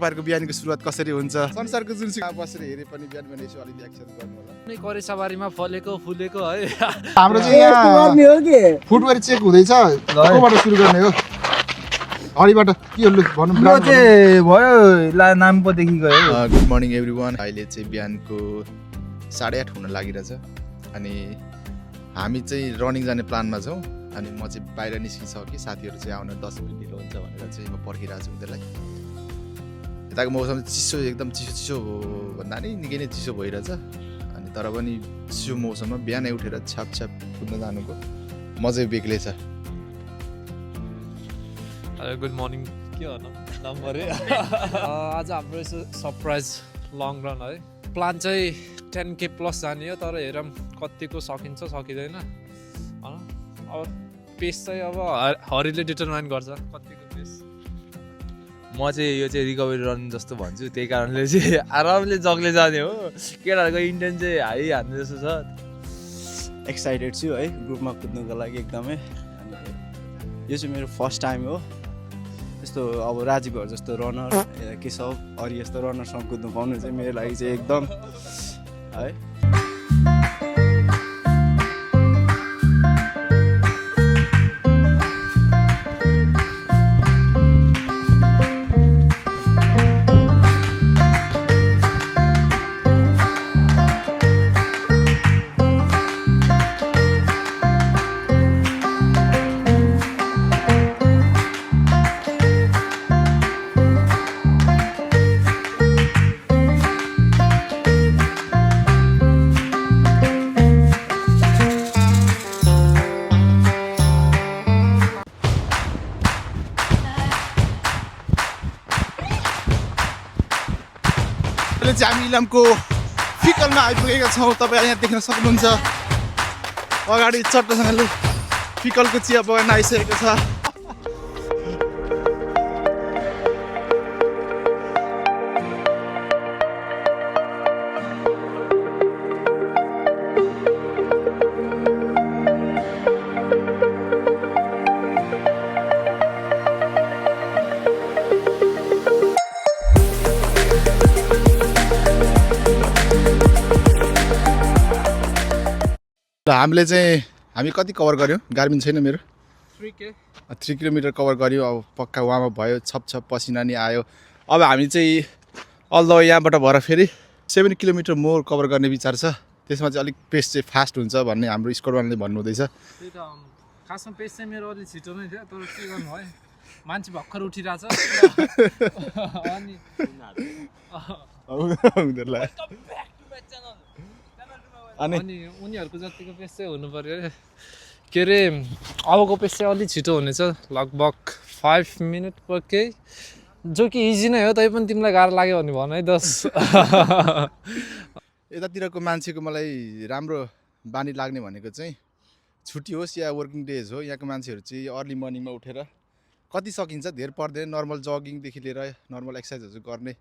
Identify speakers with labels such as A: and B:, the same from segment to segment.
A: तपाईहरुको बिहानको सुरुवात कसरी हुन्छ संसारको जुनसुकै बसेर हेरे पनि बिहान बिहान यसो अलि एक्सन गर्नु होला
B: नै करेसाबारीमा फलेको फुलेको है
A: हाम्रो चाहिँ यहाँ फुटवेयर चेक हुँदैछ कोबाट सुरु गर्ने हो हरिबाट के हो भन्नु
C: यो चाहिँ भयो नाम पो देखि गयो
A: गुड मर्निङ एभ्रीवन अहिले चाहिँ बिहानको 8:30 हुन लागिरहेछ अनि हामी चाहिँ रनिङ जाने प्लानमा छौँ अनि म चाहिँ बाहिर निस्किसकेँ साथीहरू चाहिँ आउन 10 मिनेट ढिलो हुन्छ भनेर चाहिँ म पर्खिरहेको छु उनीहरूलाई यताको मौसम चिसो एकदम चिसो भन्दा नि निकै नै चिसो भइरहेछ अनि तर पनि चिसो मौसममा बिहानै उठेर छ्याप कुद्न जानुको मजै बेग्लै छ
B: गुड मर्निङ के हो नम्बर आज हाम्रो यसो सरप्राइज लङ रन है प्लान चाहिँ 10K प्लस जाने हो तर हेरौँ कतिको सकिन्छ सकिँदैन अब पेस चाहिँ अब हरिले डिटरमाइन गर्छ कतिको पेस
C: म चाहिँ यो चाहिँ रिकभरी रन जस्तो भन्छु त्यही कारणले चाहिँ आरामले जगले जाने हो केटाहरूको इन्टेन्ट चाहिँ हाई हान्ने जस्तो छ
D: एक्साइटेड छु है ग्रुपमा कुद्नुको लागि एकदमै अनि यो चाहिँ मेरो फर्स्ट टाइम हो यस्तो अब राजीभहरू जस्तो रनर के सब अरू यस्तो रनरसँग कुद्नु पाउनु चाहिँ मेरो लागि चाहिँ एकदम है
A: हामी इलामको फिकलमा आइपुगेका छौँ तपाईँ यहाँ देख्न सक्नुहुन्छ अगाडि चट्टसँगले फिकलको चिया बगान आइसकेको छ हामीले चाहिँ हामी कति कभर गऱ्यौँ गार्मिन छैन मेरो 3 किलोमिटर कभर गऱ्यौँ अब पक्का वार्म अप भयो छप पसिना नि आयो अब हामी चाहिँ अल्दो यहाँबाट भएर फेरि 7 किलोमिटर मोर कभर गर्ने विचार छ त्यसमा चाहिँ अलिक पेस चाहिँ फास्ट हुन्छ भन्ने हाम्रो स्क्वाडवानले भन्नुहुँदैछ
B: त्यही त खासमा पेस चाहिँ मेरो अलि छिटो नै थियो तर के गर्नु है मान्छे भर्खर उठिरहेछ अनि अनि उनीहरूको जतिको पेस चाहिँ हुनु पर्यो के अरे अबको पेस चाहिँ अलिक छिटो हुनेछ लगभग 5 मिनट पर केही जो कि इजी नै हो तैपनि तिमीलाई गाह्रो लाग्यो भने भन है 10
A: यतातिरको मान्छेको मलाई राम्रो बानी लाग्ने भनेको चाहिँ छुट्टी होस् या वर्किङ डेज हो यहाँको मान्छेहरू चाहिँ अर्ली मर्निङमा उठेर कति सकिन्छ धेर पर्दैन नर्मल जगिङदेखि लिएर नर्मल एक्सर्साइजहरू गर्ने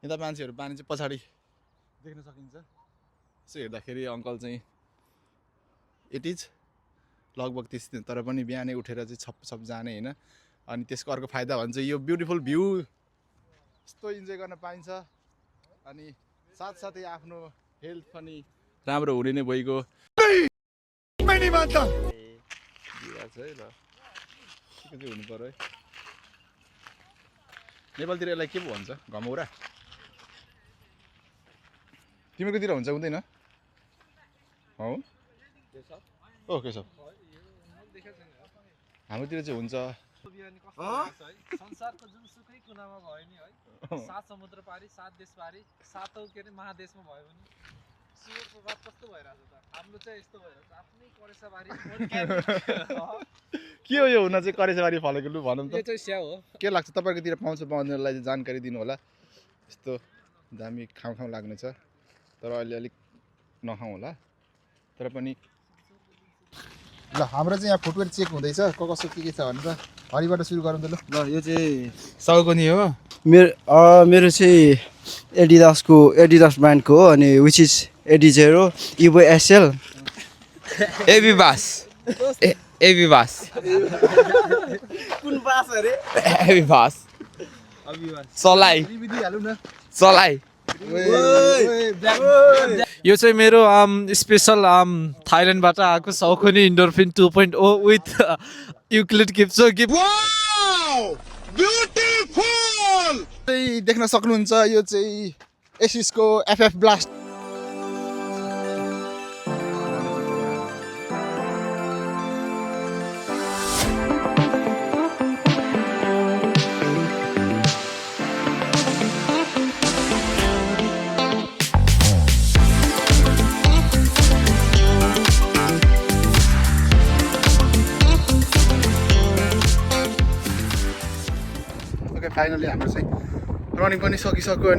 A: यता मान्छेहरू बानी चाहिँ पछाडि देख्न सकिन्छ यसो हेर्दाखेरि अङ्कल चाहिँ 80s लगभग त्यस्तै तर पनि बिहानै उठेर चाहिँ छप जाने होइन अनि त्यसको अर्को फाइदा भन्छ यो ब्युटिफुल भ्यू यस्तो इन्जोय गर्न पाइन्छ अनि साथसाथै आफ्नो हेल्थ पनि राम्रो हुने नै भइगयो हुनु पर्यो है नेपालतिर यसलाई के पो भन्छ घमौरा तिमीकोतिर हुन्छ हुँदैन हो ओके सर हाम्रोतिर चाहिँ हुन्छ
B: संसारको जुनसुकै कुनामा भयो नि है 7 समुद्र पारी 7 देश पारी 7औं के अरे महादेशमा भयो भने शिवको बात कस्तो भइरहेछ त हाम्रो चाहिँ यस्तो भइरहेछ आफ्नै करेसाबारी
A: के हो यो हुन चाहिँ करेसाबारी फलेको लु भनौँ त
B: यो चाहिँ स्याउ हो
A: के लाग्छ तपाईँकोतिर पाउँछ पाउँदैनलाई चाहिँ जानकारी दिनु होला यस्तो दामी खाउँ लाग्ने छ तर अहिले अलिक नखाउँ होला तर पनि ल हाम्रो चाहिँ यहाँ फुटवेयर चेक हुँदैछ कसो के छ भनेर हरिबाट सुरु गरौँ त ल
D: यो चाहिँ
C: साउको नि हो
D: मेरो चाहिँ एडिडास ब्रान्डको हो अनि विच इज एडी0 इभो एसएल
C: एबी बास कुन बास अरे एबी बास चलाइ
A: दिइहालौँ न
C: चलाइ
B: यो चाहिँ मेरो स्पेसल थाइल्यान्डबाट आएको सौखुनी इन्डोर्फिन 2.0 विथ युक्लिड किप्चो गिफ्ट
A: चाहिँ देख्न सक्नुहुन्छ यो चाहिँ एसिसको एफएफ ब्लास्ट ओके फाइनली हाम्रो चाहिँ रनिङ पनि सकिसक्यो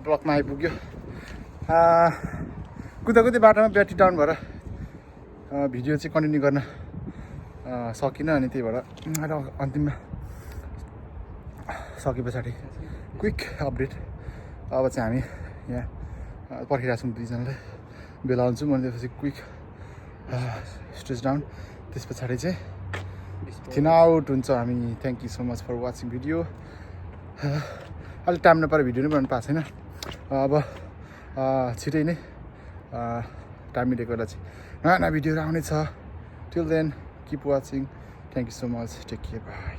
A: ब्लकमा आइपुग्यो कुदा कुदै बाटोमा ब्याट्री डाउन भएर भिडियो चाहिँ कन्टिन्यू गर्न सकिनँ अनि त्यही भएर अन्तिममा सके पछाडि क्विक अपडेट अब चाहिँ हामी यहाँ पर्खिरहेको छौँ दुईजनालाई बेला हुन्छौँ अनि त्यसपछि क्विक स्ट्रेच डाउन त्यस पछाडि चाहिँ थिन आउट हुन्छ हामी thank you so much for watching video अलिक टाइम नपाएर भिडियो नै बनाउनु पाएको छैन अब छिटै नै टाइम मिलेको बेला चाहिँ नयाँ नयाँ भिडियोहरू आउने छ till then keep watching thank you so much take care by